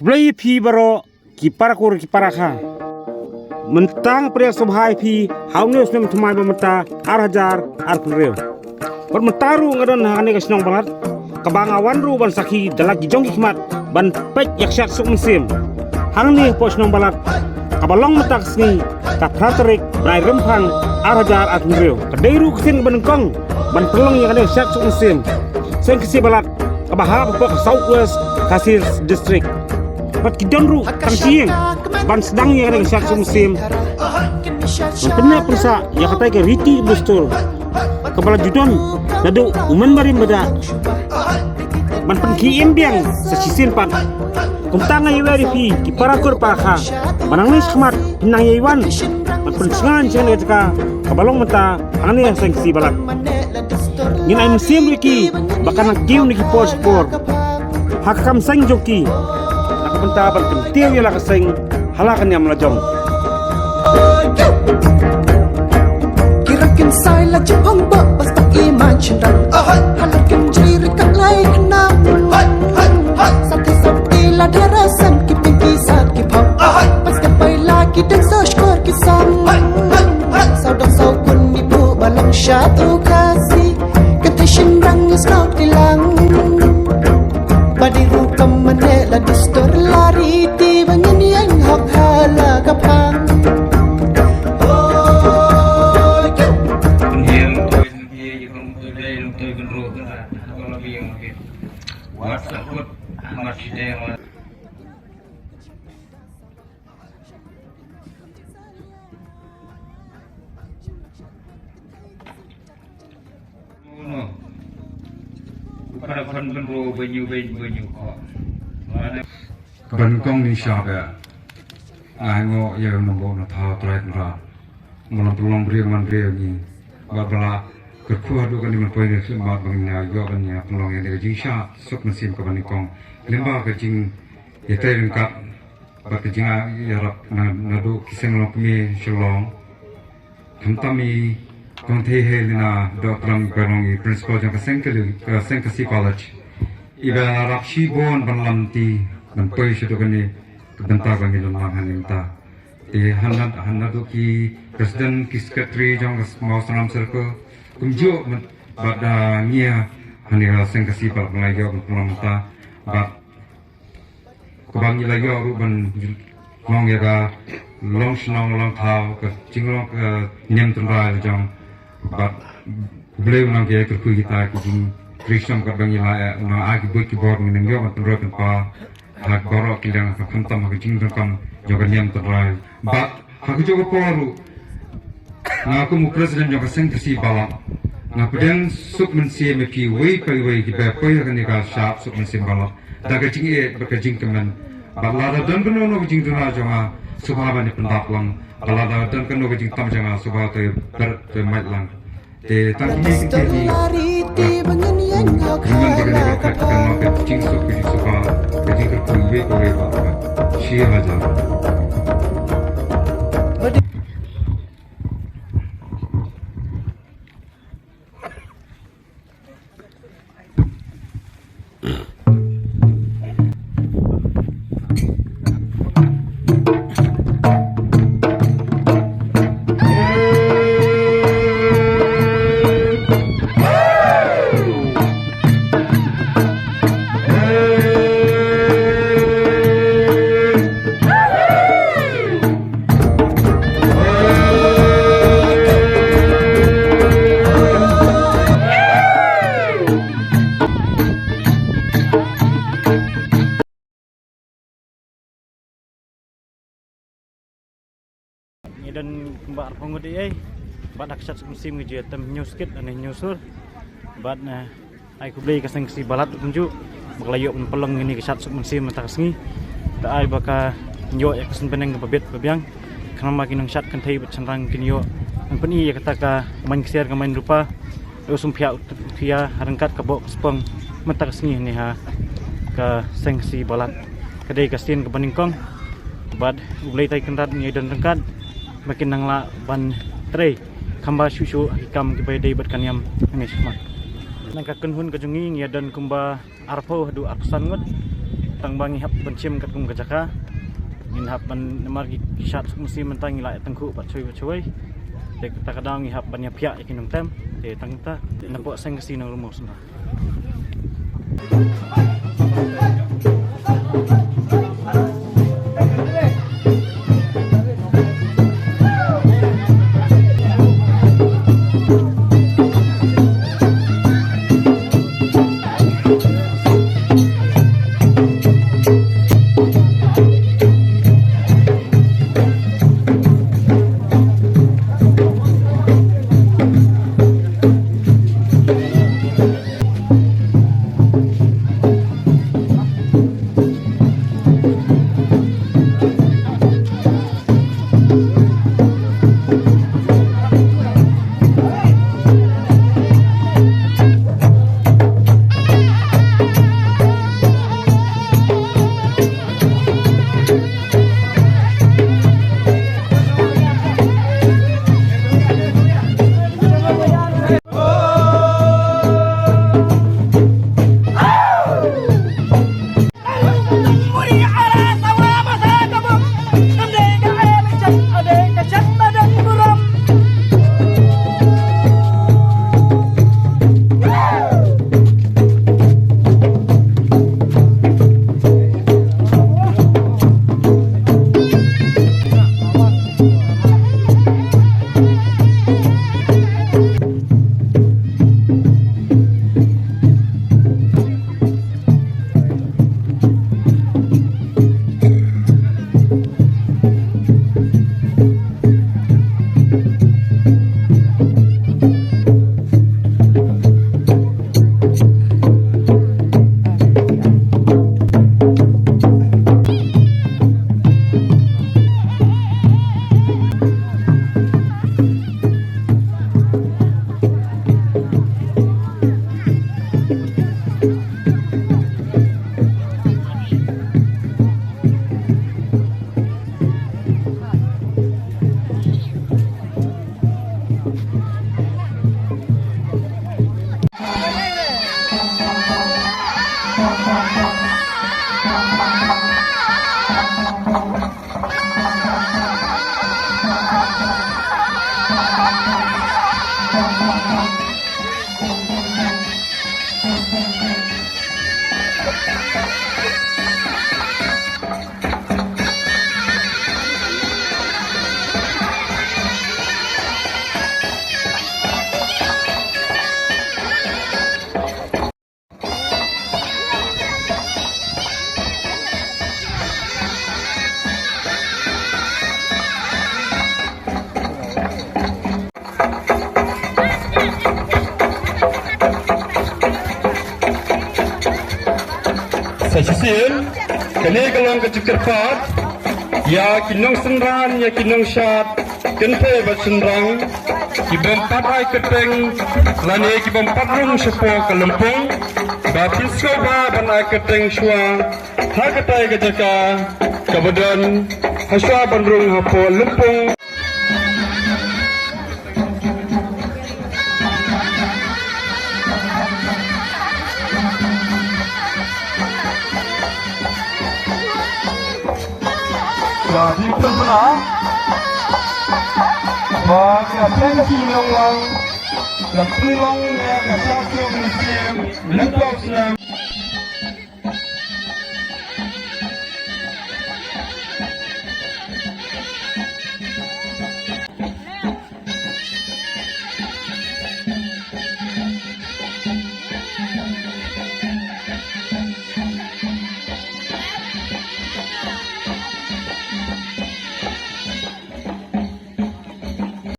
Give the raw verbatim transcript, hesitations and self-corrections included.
Khublei ïa phi baroh ki para kur ki para kha. Mynta nga pdiang sngewbha ïa phi ha une u snem thymmai ba mynta ar hajar arphew hynriew. Bad mynta ruh nga don hangne ka shnong Balat kaba nga wan ruh ban sakhi da la ki jong ki khmat ban peit ïa ka shad suk mynsiem. Hangne hapoh shnong Balat kaba long mynta ka sngi ka phra tarik bnai Rymphang ar hajar arphew hynriew. Ka dei ruh ka sien kaba nyngkong ban pynlong ïa kane ka shad suk mynsiem Seng Khasi Balat kaba hap hapoh ka South West Khasi District. Bad ki don ruh tang shi ïing ban sdang ïa kane ka shad suk mynsiem. Ban pynneh pynsah ïa katai ka riti dustur kaba la ju don naduh u mynbarim bad ban pynkhie im biang sa shisien pat. Kumta nga ïawer ïa phi ki para kur para kha ba nangne shakhmat phin nang ïai wan ban pynsngew ïa ka jaka kaba long mynta hangne ha Seng Khasi Balat. Ngin ai mynsiem ruh ïa ki ba kan nang kiew na ki por shi por ha ka kam seng jong ki. Na ka bynta ban kyntiew ïa la ka seng ha la ka niam la jong. Ki rang kin sai la jipong ba bas tak i man chin rang. Halar kin jri ri kat lai khnang. Sat hi sat i la dara san ki ping ki sat ki phong. Bas ka pai la ki dang so shkor ki sang. Sau dang sau kun ni bu ba long sha tu Khasi. Ka te shin rang is not ki lang. Ba dei ruh kam mane la dustur la riti ba ngin ïeng hok ha la ka phang. Oh, yeah. Kaba nyngkong ngin ïa shah ba nga ai nguh ïa u nongbuh na thaw Trai Kynrad. Ba la pynlong briew man briew ngi. Bad ba la kyrkhu haduh kane ban poi ne khlieh bad ba ngin ïa ïoh ban ïa pynlong ïa kane ka jingshad suk mynsiem kaba nyngkong. Lyngba ka jingïatrei ryngkat bad ka jingïarap na, naduh ki seng longkmie Shillong. Khamtam i Kong Thei Helena Dohtlang ba long i principal jong ka Seng Kali, ka Seng Khasi College. I ba la rap shibun ban lam ti ban poi shaduh kane ka bynta ba ngi don lang hangne mynta. Te hana, hana naduh ki president ki secretary jong ka Mawsynram Circle kumjuh bad, ah, ngi hangne ka Seng Khasi Balat ba la ïoh ban pynlong mynta bad kaba ngi la ïoh ruh ban long ïa ka long shnong long thaw ka jinglong ka niam tynrai la jong. Bad U Blei u nang ïa kyrkhu ïa kita ki jingtrei shnong kaba ngi la ïa nang ai ki buit ki bor ngi nang ïoh ban pynroi pynpra ha baroh ki liang ha ka khamtam ha ka jingdonkam jong ka niam tynrai. Bad ha kajuh ka por ruh nga kum u president jong ka Seng Khasi Balat nga pdiang suk mynsiem ïa phi uwei pa uwei kiba poi ha kane ka shad suk mynsiem balat da ka jingïeit bad ka jingkmen. Bad lada don kano kano ka jingduna jong nga sngewbha ban ïa pyndap lang. Bad lada don kano ka jingtam jong nga sngewbha to ïa ber to ïa mait lang. Te tang kine ki tei ki. Ngan ba kane ka khat ka nong ka jingsuk ka jingsuk ka jingkyrkhu uwei pa uwei ba shi hajar. Ngi don kumba arphew ngut ei, bad ha ka shad suk mynsiem ngi ju ïatem hynñiew skit lane hynñiew sur. Bad, eh, ai khublei ka Seng Khasi Balat kumjuh ba ka la ïoh ban pynlong ïa kane ka shad suk mynsiem mynta ka sngi. Te ai ba kan ïoh ïa ka syn bneng kaba bit ba biang. Khnang ba ki nongshad kynthei bad shynrang kin ïoh ban pyni ïa kata ka main ksiar ka main rupa. Ïoh sngewthuh ïa ha ryngkat ka bok ka spong mynta ka sngi ne ha ka Seng Khasi Balat. Ka dei ka sien kaba nyngkong bad U Blei Trai Kynrad ngi don ryngkat ba kin nang lah ban trei kham ba shuh shuh ha ki kam kiba dei bad ka niam hangne shakhmat. Na ka kynhun ka jong ngi ngi don kumba arphew haduh arphew san ngut. Tang ba ngi hap ban shim katkum ka jaka, ngin hap ban, namar ki, ki shad suk mynsiem mynta ngi la ïa tyngkhuh pat shuwei pat shuwei. Te kata ka daw ngi hap ban ïa phiah ïa ki nongtem. Te tang kata, napoh seng Khasi Nongrummoh sngewbha. Sa shisien, kane ka long ka jingkyrpad ïa ki nongsynran, ïa ki nongshad kynthei bad shynrang, ki bym pat ai kyrteng lane ki bym pat rung shapoh ka lympung, ba phin sngewbha ban ai kyrteng shuwa ha katei ka jaka kaba don hashuwa ban rung hapoh lympung. Ka jingpynbna ba ka Tengki Nonglang ka pynlong ïa ka Sha Siew Mynsiem lyngkhuh snem.